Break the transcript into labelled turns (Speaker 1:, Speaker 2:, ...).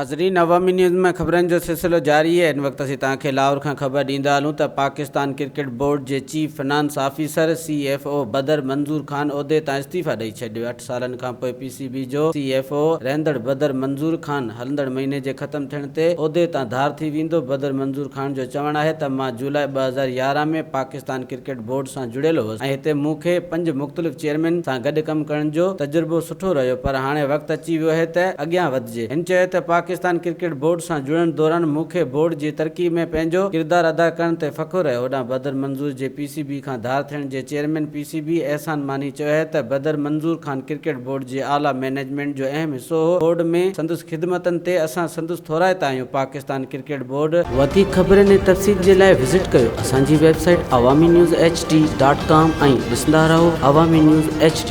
Speaker 1: ناظرين عوامي نيوز ۾ خبرن جو سلسلو جاري آهي هن وقت اسين توهان کي لاهور کان خبر ڏيندا هلون ته پاڪستان ڪرڪيٽ بورڊ جي chief finance officer, C F O, Badar Manzoor Khan عهدي تان استعيفيٰ ڏئي ڇڏيو. اٺ سالن کانپوء پي سي بي جو سي ايف او رهندڙ بدر منظور خان هلندڙ مهيني جي ختم ٿيڻ تي عهدي تان ڌار ٿي ويندو. بدر منظور خان جو چوڻ آهي ته مان جولاء 2011 ۾ پاڪستان ڪرڪيٽ بورڊ سان جڙيل هوس ۽ هتي مون کي پنج مختلف چيئرمين سان گڏ ڪم ڪرڻ جو تجربو سٺو رهيو پر هاڻي وقت اچي ويو آهي ته اڳيان وڌجي. هن چيو ته پاڪستان ڪرڪيٽ بورڊ سان جڙڻ دوران مون کي بورڊ جي ترقي ۾ پنهنجو ڪردار ادا ڪرڻ تي فخر آهي. هوڏانهن بدر منظور جي پي سي بي کان ڌار ٿيڻ جي chairman P C B Ehsan Mani چيو آهي ته بدر منظور خان ڪرڪيٽ بورڊ جي اعليٰ مئنيجمينٽ جو اهم حصو هو، بورڊ ۾ سندس خدمتن تي اسان سندس ٿورائتا آهيون، پاڪستان ڪرڪيٽ بورڊ. وڌيڪ خبرن ۽ تفصيل جي لاء وزٽ ڪيو اسان جي website Awami news H D dot com ۽ ڏسندا رهو عوامي نيوز ايڇ ڊي.